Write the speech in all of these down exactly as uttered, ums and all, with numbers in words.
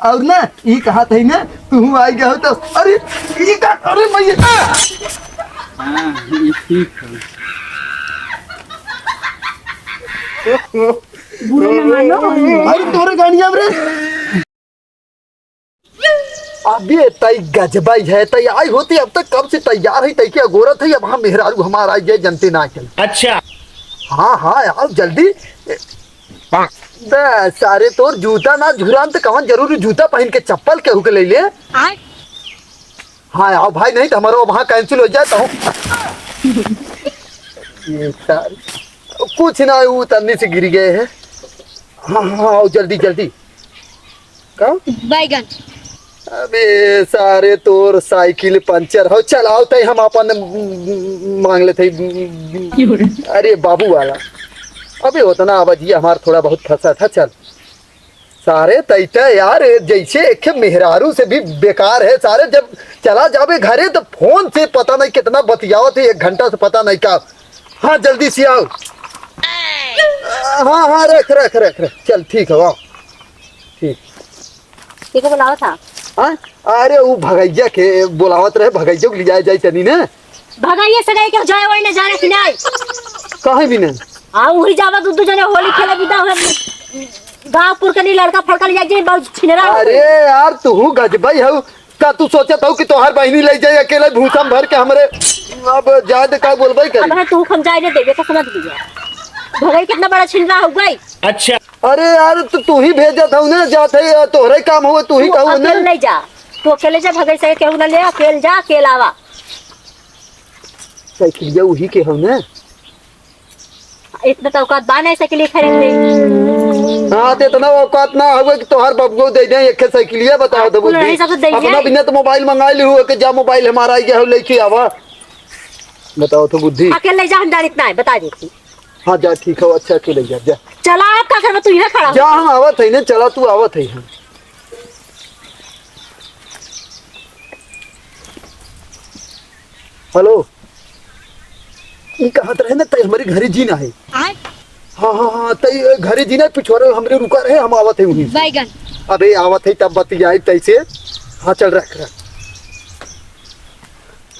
और ना, ई कहत है ना, तू आई गयो तो, अरे, ई का, अरे, मैं ये हाँ, ये ठीक है। बुरा ना मानो। अरे, तोरे गाड़िया रे। अबे, तई गजबाई है, तई आई होती, अब तक कब से तैयार है, तई के अगोरत है, अब हम मेहरारू हमारा आई गए, जनते ना चल। अच्छा। हाँ, हाँ, आओ जल्दी। बे, सारे तोर जूता ना झुरान त कवन जरूरी जूता पहिन के चप्पल केहू के ले ले। आय। हाँ, आओ भाई, नहीं त हमरो वहाँ cancel हो जाए तो। ये सारे, कुछ ना, वो तन्नी से गिर गए हैं। हाँ, हाँ, आओ जल्दी, जल्दी। का? बैगन। अबे सारे तोर साइकिल पंचर हो, चल आओ तई हम अपन मांग लेते। अरे बाबू वाला, अबे उतना आवाजिया हमार थोड़ा बहुत फंसा था, चल। सारे तैते यार जैसे एक मेहरारू से भी बेकार है सारे, जब चला जाबे घरे तो फोन से पता नहीं कितना बतियावत है, एक घंटा से पता नहीं का। हाँ जल्दी से आओ। हाँ हाँ रख रख रख रख, चल ठीक है, आओ। ठीक। केके बोलावत हा? हाँ? अरे, उ भगैया के बोलावत रहे, भगैया के लियाए जाए तनी ने। भगैया से गए के जाए वही ने जाने कि नहीं? कहे भी नहीं। आ, उही जावा दू दू जने होली खेले बिदा हुए। गाँव पुर के नहीं लड़का फड़का लिया जाए, बहुत छिनरा हो। अरे यार, तू गजबाई हऊ। का तू सोचत हऊ कि तोहार बहिनी ले जाए अकेले भूसा में भर के हमरे? अब जाए दे, का बोलबे करी। अब तू हम जाए दे देबे, तो समझ लिया। भगैया कितना बड़ा छिनरा हो गई। अच्छा। अरे यार, तो तू ही भेजत हऊ ना, जात है, तोहरे काम हुए, तू ही तू कहू ना। अकेले नहीं जा, तू अकेले जा, भगई से केहू ना ले, अकेले जा, अकेले आवा। साइकिलिया उही के हऊ ना? इतना तो औकात बा नहीं साइकिल खरीद ले। हाँ, तो इतना औकात ना हुए कि तोहर बबुओ दे दे एक साइकिलिया, बताओ तो कुल बुद्धि। नहीं सब तो दे अपना जाए। बिना तो मोबाइल मंगा ली हुए कि जा मोबाइल हमारा आई गया हो, लेके आवा। बताओ तो बुद्धि। अकेले जा, हम जानित ना है, बता देती। हाँ, जा, ठीक है, अच्छा, अकेले जा, जा। चला, आप का करबा, तू यहाँ खड़ा हो। जा, हम आवत है ना, चला, तू आवत है, हाँ। हेलो, ई कहत रहे ना, तई हमरे घरे जीना है। आय? हाँ, हाँ, हाँ, तई घरे जीना है, पिछवारे हमरे रुका रहे, हम आवत है वहीं से। बैगन। अबे, आवत है, तब बतियाई तैसे। हाँ, चल, रख, रख।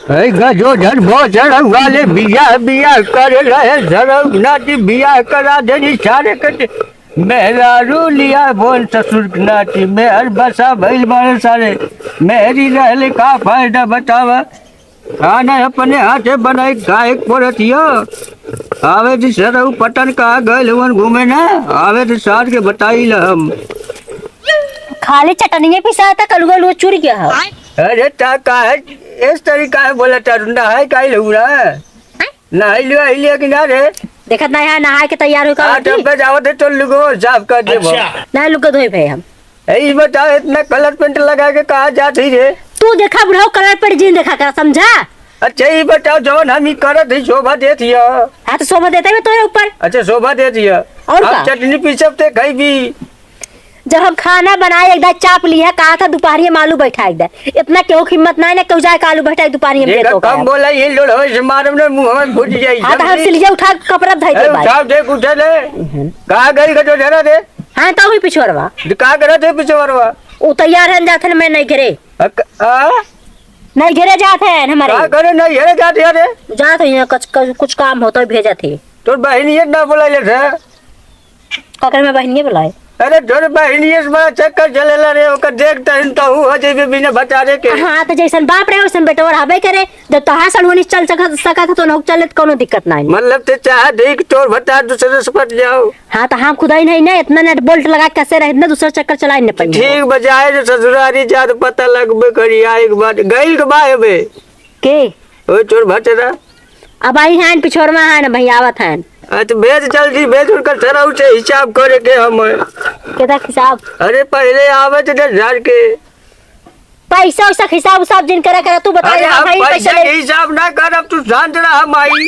है गजो झन भोजन वाले बियाह, बियाह करे रहे सरऊ नाती, बियाह करा देनी सारे कटे। मेहरारू लिया बोल ससुर के नाती, मेहर बसा भइल बारे सारे। मेहरी रहले का फायदा बतावा? खाना अपने हाथे बनाई खाए के पड़त हियो। आवे दी सरऊ पटन कहाँ गइल हुवन घूमे ना, आवे दी सार के बताई ल हम। खाली चटनिए पिसाता, कलुआ लुआ चुर गया है। अरे ता काहे इस तरीका है बोला तारू, नहाए काहे लहू रहा है? हैं? नहाई लियो, आई लियो कि ना रे? देखत नहीं है, नहाए के तैयार हो का आ, होती? डब्बे जावत है तो लुगो साफ कर देबो। अच्छा। ना लुगो धोई भाई हम। ए, ई बताओ, इतना कलर पेंट लगा के कहाँ जात ही रे? तू देखा बुढ़ऊ, कलर पेंट जीन देखा कर, समझा? अच्छा, ई बताओ, जवन हम ई करत ही, शोभा देत हिया? हाँ, तो शोभा देते हुए तोरे ऊपर। अच्छा, शोभा देत हिया। और हम का? चटनी पीसब ते खइबी। जब हम खाना बनाए, एक दाई चाप लिया, कहा था दोपहरिया में आलू बैठाए दे। इतना केहू के हिम्मत ना है ना, केहू जाए के आलू बैठाए दोपहरिया में देखा, खेतों का। कम बोला, ये लोढ़वे से मारब ना, मुँह में फूट जाई, हाँ, तो हम समझी? सिलिया उठा के कपड़ा धइ ए, दे बाई। उठाओ, देख, उठे ले। हम्म। कहाँ गई का तो धरा दे? हाँ, तो हुई पिछोरवा। तो का करत है पिछोरवा? उ तैयार है, जात है ना मैं नहीं घरे। अ, क-, आ? नहीं घरे जात है हमारे। का करे नहीं घरे जात है रे? जात है यहाँ कुछ, कुछ, कुछ काम होता है, भेजत है। तोर बहिनिये ना बोलाइले थे। का करे मैं बहिनिये बोलाए? अरे तोर बहिनिये से बड़ा चक्कर चलेला रे, ओकर देख तहिन तहू हो जइबे बिना भतारे के। हाँ, तो जैसन बाप रहे वैसन बेटवा रहबे करे। जब तोहार सलूनी चल सकत, सकत है तो उनहु चले तो कौनो दिक्कत ना है। मतलब ते चाहत है कि तोर भतार दूसरे से पट जाओ? हाँ, तो हम खुदा ही नहीं ना, इतना नट बोल्ट लगा के कसे रहे, इतना दूसरा चक्कर चलाए न पाई। ठीक बजाए जो ससुरारी जात पता लगबे करी, आ एक बात, गइल के बा हेबे? के? ओ तोर भतरा। अब आई हैं, पिछोरमा हैं, भाई आवत हैं। आ, तो भेज जल्दी, भेज उनका सरऊ से हिसाब करे के हम। केदा हिसाब? अरे पहले आवे तो दस हजार के। पैसा वैसा के हिसाब उसाब जिन करा करा, तू बता अरे, दे, हम भाई, पैसा पैसा ले। के हिसाब ना करब, तू शांत रह, माई।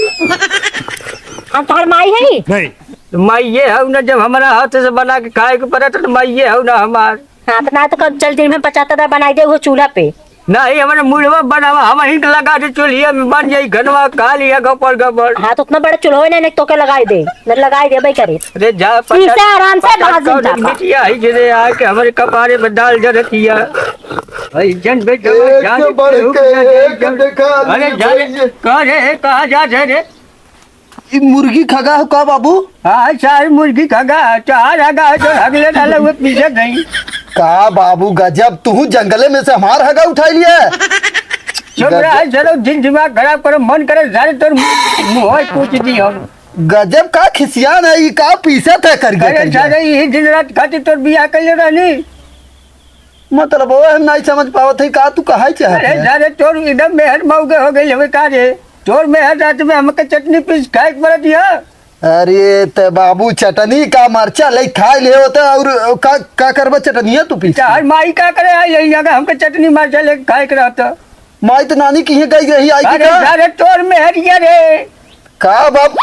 हम तोहर माई है? नहीं। तो माई ये हऊ ना, जब हमारा हाथ से बना के खाए के पड़त, तो माई ये हऊ ना हमार। हाँ, तो ना तो कब चल दिन में पचास हजार बनाई दे, वो चूल्हा पे। नहीं, हमरे मुड़वा बनावा, हम हिंक लगा दे चूल्हिया में, बन जाई घनवा, खा लिया गपर गपर। हाँ, तो उतना बड़ा चूल्हो है ना, नहीं तो के लगाई दे, नहीं लगाई दे भाई करे। अरे जा, पता पीसा आराम से, पता भाजी कौन चापा। बिटिया है जे रे आके हमरे कपारे पे डाल दे रखिया। भाई जन बेटा, एक जान से बढ़ के एक देखा अरे जा रे, कहाँ रे, कहाँ जा रे? ई मुर्गी खगा हो का बाबू? हाँ, सारी मुर्गी खगा, चार हगा है, तो हगले डाले हुए पीछे नहीं। का बाबू गजब, तू जंगले में से हमार हगा उठाई लिया? चुप रहा, चलो, दिन दिमाग खराब करो, मन करे, सारे तोर मुँह पूछ दी हम। गजब का खिसियान है, ई का पीसत है कर गया, अरे कर गया। सारे, यही दिन रात खातिर तोर बियाह कइले रहनी। मतलब, वो हम नहीं समझ पावत है, का तू कहा चाहत अरे है? सारे, तोर एकदम मेहर मौगे हो गई हवे का रे? तोर मेहर रात में हमके चटनी पीस खाए के पड़त है। अरे ते बाबू, चटनी का मरचा ले खाए ले होता, और का, का करबा चटनिया तू पीस के? चार माई का करे आई यही जगह हमके चटनी मरचा ले खाए के रहता। माई तो नानी की ही गई रही, आई अरे का? सारे, तोर मेहर ये रे। का बाबू?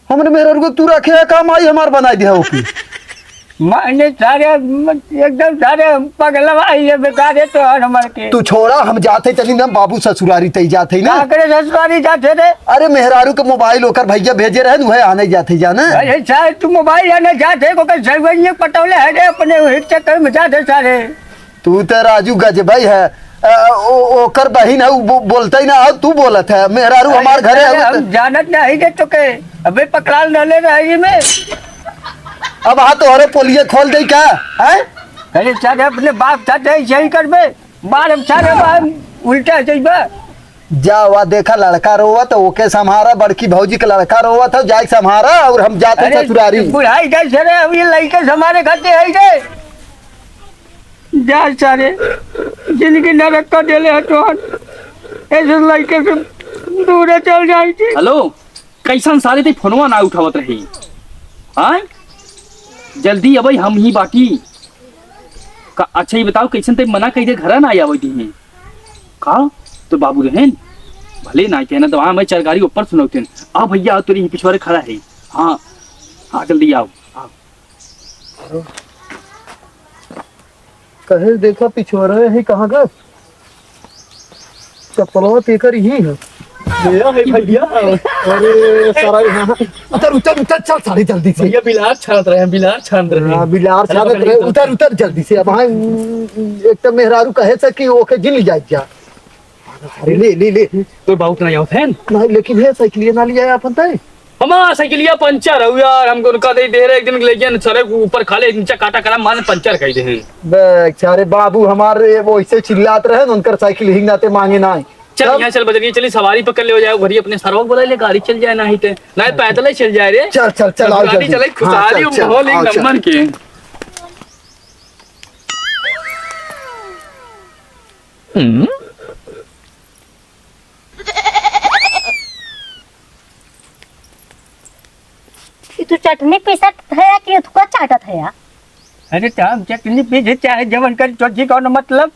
हमरे मेहरारू को तू रखे है का, माई हमार बनाई दिया ओके? माने सारे, एकदम सारे पगलवा ये बेकार है तो हर हमार के। तू छोड़ा, हम जाते चली ना बाबू ससुरारी तई जाते ना। का करे ससुरारी जाते रे? अरे मेहरारू के मोबाइल ओकर भैया भेजे रहे, उहे आने जाते जाना। अरे सारे तू मोबाइल आने जाते को के जरूरत नहीं पटौले है रे, अपने हित चक्कर में जाते सारे। तू तो राजू गजबई है। अ, ओ-, ओकर बहिन है, उ बो-, बोलते ही ना, और तू बोलत है, मेहरारू अरे हमार घरे है, सारे, उ हम तो जानत नहीं के तो के, अबे पकड़ाल न ले रही में। अब हाँ तोहरे पोलिये खोल दे का, हैं? अरे सारे, अपने बाप साथे ऐसे ही करबे, मार हम सारे, हम उल्टा जइबे। जा, वा देखा लड़का रोवत, ओके संभारा, बड़की भौजी के लड़का रोवत है, जाए संभारा, और हम जाते अरे ससुरारी। बुढ़ाई गए सारे, अब ये लइके संभारे खाते है रे। जा सारे, जिंदगी नरक कर देले है तोहन। ऐसे लइके से दूरे चल जाई थी। हेलो, कैसन सारे ते फोनवा ना उठावत रही? हाँ, जल्दी अबे, हम ही बाटी। का, अच्छा ये बताओ, कैसन ते मना कही दे, घरा ना आवे दी हैं? का? तो बाबू रहेन? भले ना कहना, तो वहाँ मैं चार गाड़ी ऊपर सुनौते हैं। आओ भैया, आओ, तेरे ही पिछवारे खड़ा है। हाँ, हाँ, जल्दी आओ, आओ। कहे देखा पिछवारे है, कहाँ गए? चप्पलवा तेकर ही है। भैया है भैया। अरे सारा यहाँ। उतर, उतर, उतर, चल सारे जल्दी से। भैया बिलार छानत रहे हैं, बिलार छानत रहे हैं। हाँ, बिलार छानत रहे। उतर, उतर जल्दी से। अब हाँ, एक तो मेहरारू कहे से कि ओके जिन ले जाए जा। अरे ले, ले, ले। तो बाबू तो नहीं आवत है? नहीं, लेकिन है साइकिलिया ना ले जाए अपन तय। हमार साइकिलिया पंचर हो यार, हमको उनका दे दे रहे, एक दिन ले गया सारे ऊपर खाले नीचे काटा करा, माने पंचर कर दे हैं। बे, सारे बाबू हमारे वैसे चिल्लात रहे, उनकर साइकिल हिंगाते मांगे ना। चल, तब? यहाँ चल, बजरिया चली, सवारी पकड़ ले, हो जाए, घरी अपने सरवा को बुला ले, गाड़ी चल जाए, ना ही ते, ना ही पैदल ही चल जाए रे। चल, चल, चल, आओ गाड़ी जल्दी। चले, हाँ, खुशहाली चल, चल, माहौल एक आओ, चल। नंबर के। हम्म? ई तू चटनी पीसत है कि थुका चाटत है या? अरे तो हम चटनी पीसे चाहे जवन करी, तोर जी कौन मतलब?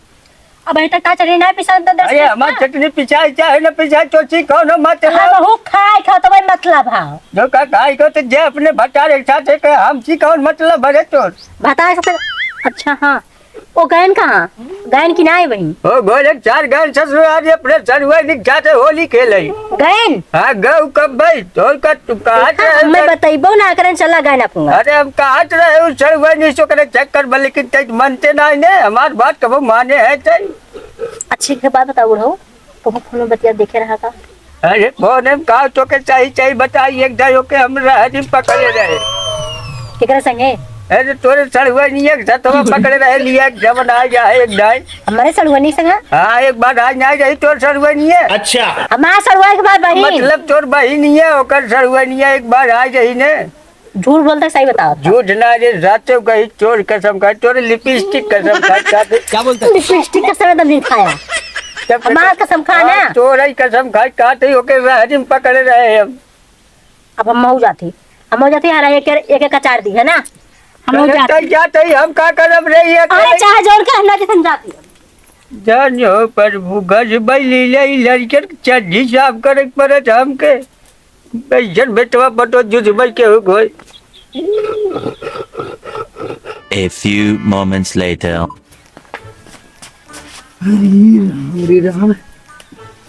अब अभी तक का चटनी ना पीसा तो दस अरे पीस हमार ना। चटनी पिसाई चाहे ना पिसाई, तोर जी कौन मतलब? हम हूँ खाए खा तो भाई मतलब है। जो का खाए को तो जे अपने भतारे के साथ है, के हम जी कौन मतलब? अरे तोर भतारे के साथ, अच्छा हाँ। ओ गयन कहाँ? गयन की नाई बहिन? ओ गोरे चार गयन ससुरारी अपने सरुआ निक जाते होली खेले। गयन? हाँ, गऊ कब भाई? तोर का तू कहा देखा, थे हम मैं अंदर? बतैबो ना करन, चला गयन अपना। अरे हम कहा रहे उस सरुआ नहीं सो करे चक्कर में, लेकिन ते मनते नहीं ने, हमार बात कबो माने है ते। अच्छी के बात बताओ बुढ़ऊ, तुम फोन में बतिया देखे रहा का? अरे फोन में का तोके चाही, चाही बताई, एक दाई ओके हम रहरी पकड़े रहे। केकरा संगे? अरे तोरे सड़ुआ नहीं एक सतवा पकड़े रहे, लिया एक जवन आ गया है एक दाई। हमारे सड़ुआ नहीं संगा? हाँ, एक बार आज नहीं जाई तोर सड़ुआ नहीं है। अच्छा। हमारे सड़ुआ के बाद बहिन। मतलब तोर बहिन नहीं है, ओकर सड़ुआ नहीं है, एक बार आ जाई ने। झूठ बोलता है, सही बताओ। झूठ ना रे, सच कही, तोर कसम खाई, तोर लिपस्टिक कसम खाई, का दे? क्या बोलता है? लिपस्टिक कसम एकदम नहीं खाया। तब हमार कसम खा ना। हाँ, तोर ही कसम खाई, का दे, ओके रहरी में पकड़े रहे हम। अब हम मऊ जाती, हम मऊ जाती, हरा एक, एक, एक अचार दी है ना, हम मऊ अरे जाती। तै जाते ही हम का करब रे, ये अरे करे? चाहे जोर के हम ना जैसन जाती। जान हो प्रभु, गजबई लीला, ई लड़कन के चड्ढी साफ करे के पड़त हमके। ऐसन बेटवा पटो जुझबई के हो गई। A few moments later. अरे राम, अरे राम,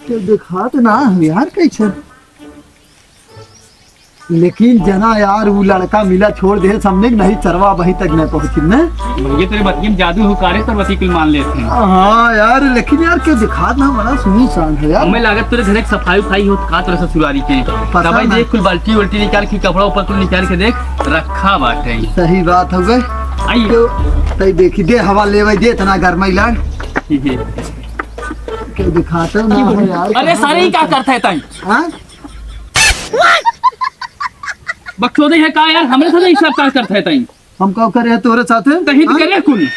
के देखात ना है यार कैसे। लेकिन जना यार, उ लड़का मिला छोड़ दे, समझे कि नहीं, चरवा अबहीं तक नहीं पहुँचिन ने। भैया, तेरे बतिया में जादू हो का रे, तोर बतिया कुल मान लेत हैं। हाँ यार, लेकिन यार, के देखात ना, बड़ा सुनसान है यार। हमें लागत तोरे घर एक सफाई उफाई होत का तोरे ससुरारी के। पता तबे ना। देख, कुल बाल्टी उल्टी निकाल के, कपड़ा ऊपर कुल निकाल के देख, रखा बाटे। सही बात हो गए। आई। तो तई देखी दे, हवा लेवे दे, इतना गरमाई लाग। के देखात ना है यार, अरे कहाँ सारे, ई गए का थे? करत है तई? हाँ? बकचोदी है का यार, हमरे साथ ई सब का करत है तई? हम का करे है तोरे साथ? तही तो हाँ? करे कुल।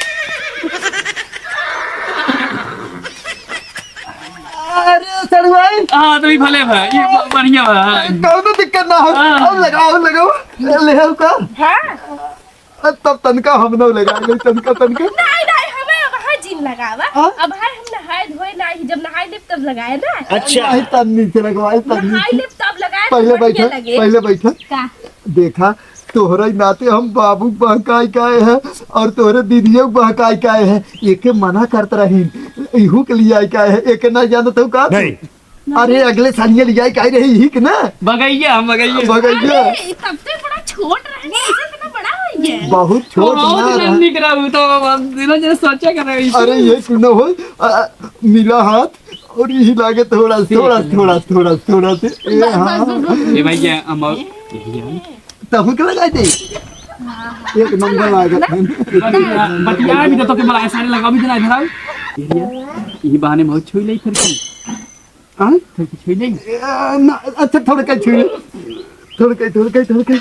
अरे सड़ुआई। हाँ, तो ई भले बा, ई ब-, बढ़िया बा। कौनो दिक्कत ना हो। हाँ। अब लगाओ, लगाओ। ले हो का? हाँ। तब तनका हम ना लगा ले, तनका, तनका। नहीं, नहीं, हमें वहाँ जिन लगावा। हाँ? अब हर हम नहाए धोए ना, जब नहाए लेब तब लगाए ना। अच्छा। नहीं, तब नीचे लगवाए, तब नहाए नीचे। लेब तब लगाए, पहले बढ़िया बैठा, लगे। पहले बैठा। का? देखा, तोहरा ही नाते हम बाबू के बहकाई के आए हैं और तोहरे दीदियों के बहकाई के आए हैं। एके मना करत रही, इहू के लिए आई के आए हैं, एके ना जानत हो का तू? नहीं। अरे, अगले साल ये लियाई काई रही ही कि ना? बगैया, हम बगैया। बगैया। अरे, तब तो बड़ा छोट रहे, कैसे इतना बड़ा हो गया? बहुत छोट बहुत ना रहा। निक रहा, वो तो अब दिनों दिन सोचा कर रहे हैं। अरे, ये क्यों ना हो? आ, मिला हाथ और यही लागे थोड़ा, ठीक थोड़ा, है। थोड़ा, थोड़ा, थोड़ा से। ए, बस, हाँ। बस, बस, बस। ए भाई, क्या हम और तहु के लगाई दे। एक नंबर लागत है। बतिया, बतिया भी तो के मलाई सारे लगा भी देना इधर आओ। ये, ये बहाने बहुत छुई ले फिर की। हाँ? थोड़की छुई ले। ए, ना, अच्छा, थोड़का छुई ले। थोड़का, थोड़का, थोड़का।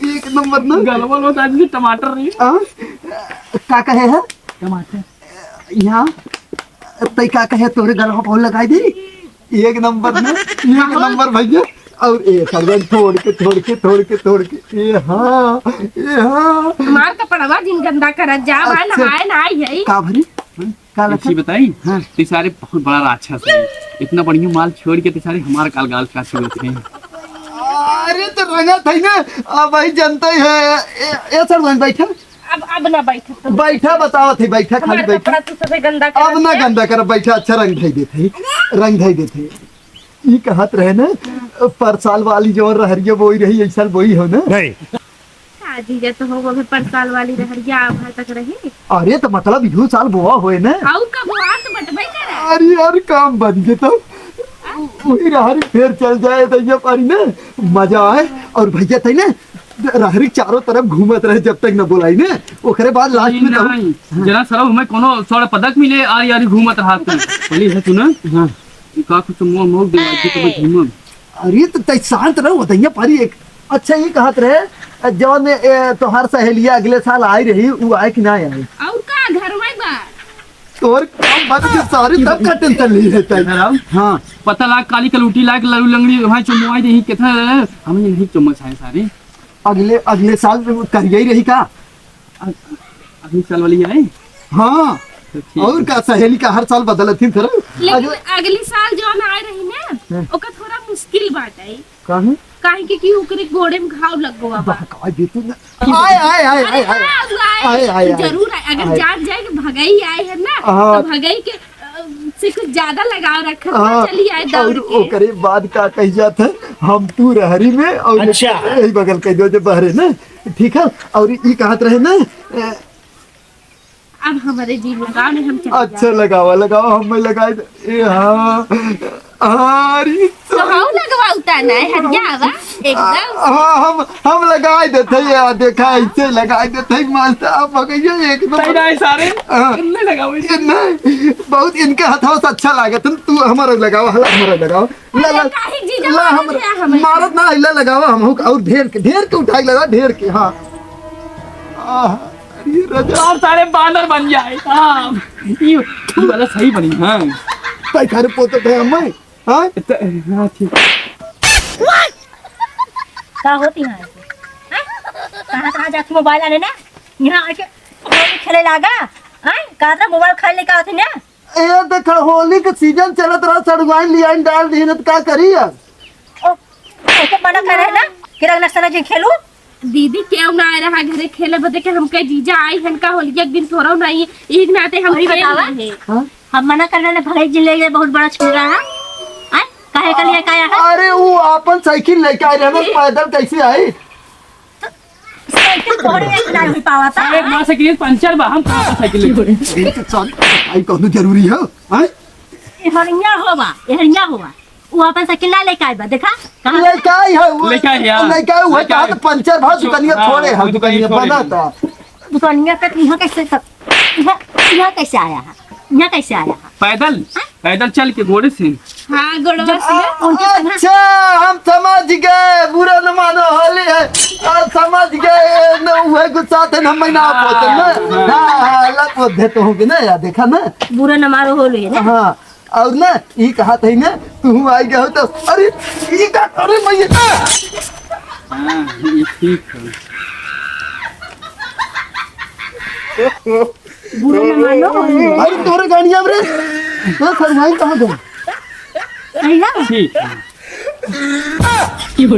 एक नंबर ना। गलवा लो दादी, टमाटर नहीं। हाँ? का कहे है? टमाटर। यहाँ तई का कहे, तोरे गलवा पर लगाई दे। एक नंबर ना, एक नंबर भैया। और ए, सरवन, थोड़के, थोड़के, थोड़के, थोड़के। ए हाँ, ए हाँ। मार कपड़वा जिन गंदा करत जा, भाई, अच्छा। नहाए ना आई है। का भरी? का लखन? बताई? हाँ। ते सारे बहुत बड़ा राक्षस है। इतना बढ़िया माल छोड़ के ते सारे हमार काल गाल का छुए थे। अरे तो रंगा था ना, अब भाई जनता ही है। ए, ए सर, वहीं बैठा। अब, अब ना बैठा। बैठा, बतावत है, बैठा, खाली हमार बैठा। कपड़ा तू सबे गंदा अब ना करत है। गंदा कर, बैठा, अच्छा रंग धई देत है, रंग धई देत है। ई कहत रहे ना, पर साल वाली जो रहरिया बोई रही, इस साल बोई हो ना? नहीं। का जीजा तो हो, वो भी पर साल वाली रहरिया आभा तक रही। अरे, तो मतलब, इहू साल बोआ होए ना? आऊ का बोआ तो बटबे करे। अरे यार, काम बन गए तो। वही रहरी फेर चल जाए तो ये पारी ना, मजा आए। और भैया तई ना, रहरी चारों तरफ घूमत रहे जब तक न बोलाई ना, ओकरे बाद लास्ट में तो नहीं, हाँ। जना सरव हमें कोनो स्वर्ण पदक मिले, आ यारी घूमत रहा तू। बोली है तू ना? हाँ। का कुछ मुंह मुंह दे, आज तो मैं घूमब। अरे तो तई शांत रहो, दहिया पारी एक। अच्छा, ये कहत रहे, जौन, ए, तोहार सहेलिया अगले साल आई रही, उ आए कि ना आए? और का, घर में बा? तोर काम बन के सारी तब का टेंशन ली है तई। हाँ। पता लाग काली कलूटी लाग लड़ू लंगड़ी वहाँ चुमवाई रही, कितना हम ये नहीं चुम्मा छाए सारे। अगले, अगले साल करिए ही रही का? अ-, अगले साल वाली है? हाँ। तो ठीक और है। का, सहेली का हर साल बदलत ही फिर। लेकिन अगले अगली साल जौन आए रही ना, हाँ। ओकर थोड़ा मुश्किल बाटे। काहे? काहे के कि ओकरे गोड़े में घाव लग गवा बा। बहकावा दे तू ना। आए, आए, आए, अरे आए, आए। हाँ, वो आए। आए, आए, आए। जरूर आए। अगर आए। जान जाए कि भगई आए है ना, हाँ। तो भगई के, अ, से कुछ ज्यादा लगाव रखा, हाँ। चली आए दौड़ और के। ओकरे बाद का कही जात है, हम तू रहरी में और अच्छा। यही बगल कह दो जे बहरे ना, ठीक है। और ई कहत रहे ना, अ, अब हमारे जीव लगाओ, नहीं हम चले अच्छा, जाओ। लगावा, लगावा, हम मैं लगाए दे। ए, हाँ। हाँ, अरे, तो sorry। हम लगवाउता ना, हट जावा, एकदम। हाँ, हम, हम लगाए देते हैं यार, देखा, ऐसे लगाए देते हैं, मस्त, आप भगैया एकदम। सही ना है सारे? हाँ। इनने लगाओ, इनने। इनने, बहुत इनके हथवा से अच्छा लागत है, तू हमारा लगावा, हला हमारा लगावा। ला, अरे, ला, काहे जीजा ला, मारत हम, है हमें? मारत ना, ला लगावा, हम और ढेर के, ढेर के उठाई लगा, ढेर के, हाँ। आह, अरे राजा। और सारे बानर बन जाए। हाँ, ये, ये वाला सही बनी, हाँ। भाई, थारे पोते थे हम, हाँ? तो, हाँ, ठीक। का होती है ऐसे? हाँ? कहाँ, कहाँ जाके मोबाइल आने ना? यहाँ आके होली खेले लागा? हाँ? कहाँ था मोबाइल खाए लेके आते ना? ए, देख, होली के सीजन चलत रहा, सड़ुआइन लियाइन डाल दी ना, तो का करी अब? ओ, ऐसे मना कर रहे ना कि रंग नक्शा ना जी खेलू? दीदी, केहू ना आए रहा घरे खेले बदे के, हमके जीजा आई हन का होलिया के दिन थोड़ा नहीं, एक नाते हम अभी खेल बतावा। रहे। हाँ? हम मना करना ने भगाई जिले के बहुत बड़ा छुरा है। आय? काहे के लिए काया है? अरे, वो आपन साइकिल लेके आए रहे ना, पैदल कैसे आई? तो साइकिल थोड़े एक ना हो पावा था। अरे, माँ साइकिल पंचर बा, हम कहाँ पर साइकिल लेके? ये तो चल, आई कौनो जरूरी है? आय? एहरिया होवा, एहरिया होवा। वो अपन साइकिल ना लेके आए बा, देखा? कहाँ? लेके आई है, वो लेके आई है। लेके आई, वो लेके आई। कहा तो पंचर भा, दुकानिया हाँ, थोड़े है, वो दुकानिया दुकानिया थोड़े बना है। था। दुकानिया पे यहाँ कैसे तक, यहाँ, यहाँ कैसे आया है? यहाँ कैसे आया है? पैदल? हाँ? पैदल चल के घोड़े से। हाँ, गोड़वा से। जब से उनके संग अच्छा, हम समझ गए, बुरा न मानो, होली है। आ, समझ गए, न, वह गुस्सा थे, हम ना हाँ, पोते ना। हाँ। हाँ, हाँ, ला पोत दे तो होगे ना, यार, देखा ना। बुरा न मानो, होली है ना। हाँ। और ना, ई कहत है ना, तू आई गए हो तो, अरे, ई का, अरे, मैं ये हाँ, ये ठीक है। बुरा न मानो। अरे, तोरे गाड़िया में रे, तो सरवाई कहाँ गए? सही ना? ठीक है। हाँ, इहो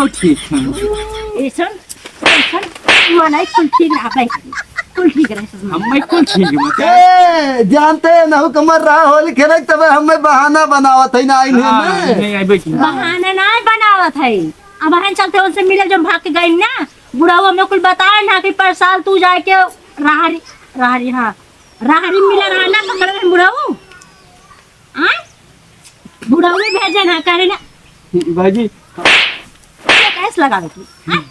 ठीक है। ऐसन, ऐसन, मनाई कुल ठीक रहा भाई। कुल ठीक रहे सब। हमें कुल ठीक है, मतलब। ए, जानते हैं, नहु कमर रहा होली खेले, तबे हमें बहाना बनावत है ना, आइन है हाँ, ना। नहीं, आइबे की। बहाना ना बनावत है। अब हम चलते उनसे मिले, जब भाग के गई ना, बुढ़ऊ हमें कुल बताए ना कि परसाल तू जाके राहरी, राहरी, हाँ, राहरी मिला रहा ना, पकड़े रहे बुढ़ऊ। हाँ? बुढ़ऊ में भेजे ना, करे ना। भाई जी। ये गैस लगावे की, हाँ?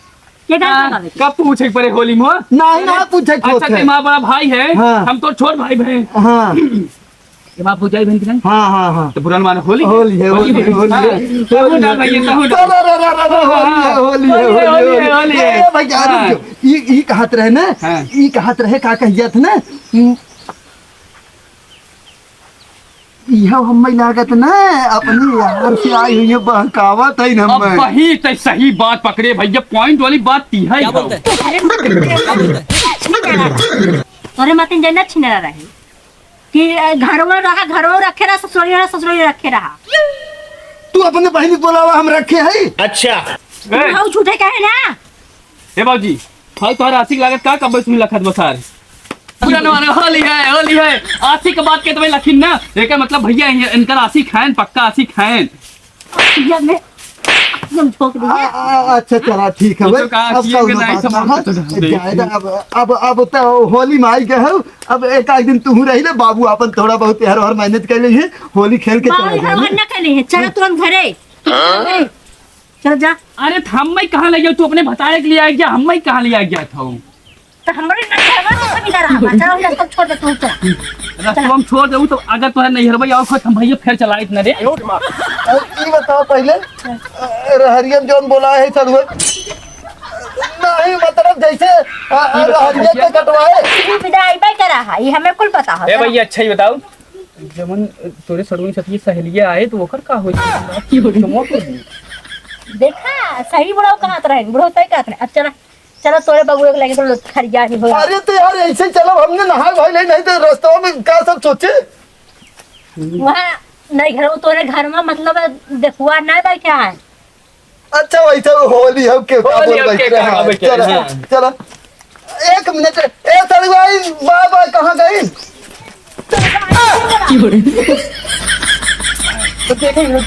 ये गैस आ, लगावे की। कब पूछे के पड़े होली में? नहीं, ना पूछे के अच्छा, होत है। ते हमारा बड़ा भाई है, हाँ। हम तो छोट भाई बहन। हाँ। ये बात बुझाई बहन की नहीं? हाँ, हाँ, हाँ। तो बुरा न मानो, होली है। होली है, होली है, होली है। हाँ। होली है। तहु ना भाई, तहु ना। अरे, अरे, अरे, अरे, होली है, हाँ। होली है, होली है, होली है, होली है। होली है। ए, भाई, यार, हाँ। ई, ई कहत रहे ना, हाँ। ई कहत रहे, का कहिया था ना, हम्म, इहो हम्मे लागत ना, अपनी यार से आई हुई है, बहकावत है ना अब हम्मे। वही तो सही बात पकड़े भैया, point वाली बात ती है क्या हो। बोलते हैं? तोरे मतिन जन्नत छिनरा रहे कि घरवा रहा, घरवा रखे रहा, ससुरवा रहा, ससुरवा रखे रहा। तू अपने बहिनी बोलावा, हम रखे है। अच्छा। तू झूठे कहे ना। ए बाबूजी, भाई तोहर आशिक लागत का कब्बे सुनी लखत बसार। पूरा नवारा होली है, होली है। आशिक के बात के तो भाई लखिन ना, एकर मतलब भैया ये इनकर आशिक हैं, पक्का आशिक हैं। ये मैं एकदम झोंक दी आ, है। आ, अच्छा चला ठीक है वो भाई। तो कहा अब कि ये कौनो नहीं बात सब ना है। तो जानते हैं। जायदा अब, अब, अब तो होली में आई गए हो, अब एक आध दिन तू रही ले बाबू, अपन थोड़ा बहुत हर हर मेहनत कर ली है, होली खेल के बाबू चला हर जाए। हर ना कर ली है, चलो तुरंत घरे। हाँ? चल जा। अरे, त हम्मे कहाँ ले गया? तू अपने भतारे के लिए आ गया, हम्मे कहाँ ले आ गया था? तो हमरे नैहरवा तो कभी ना रहा। चल, हम सब छोड़ दे, तू चल। रस्तवा में छोड़ देऊ, तो अगर तोहरे नैहरवा आओ, खुद हम भैया फेर चलाइत न रे। और ई बताओ पहले, अ, रहरिया में जौन बोला है सड़ुआ, नहीं, मतलब जैसे, अ, अ, रहरिया के कटवाए। ई विदा आइबे करा है, ई हमें कुल पता है। ए भैया, अच्छा ही बताओ, जवन तोरे सड़ुआ सखी सहेलिया आए, तो ओकर का होई? जमा कर दी। देखा, सही बुढ़ऊ कहत रहे, बुढ़ऊ सही कहत रहे। अब चला, चला तोरे बबुआ के लगे तो खरिया ही हो। अरे तो यार, ऐसे चलो, हमने नहाए भाई नहीं, नहीं तो रास्ता में का सब सोचे? वहाँ नहीं घर, तोरे घर में मतलब देखुआ नहीं बैठा है। अच्छा, वैसे वो होली हो के का होली बोल हो के बैठे का हैं? बोल बैठे चला, हैं? चला। एक मिनट, ए सड़ुआ, ई बा, बा, कहाँ गई? तो देखेंगे।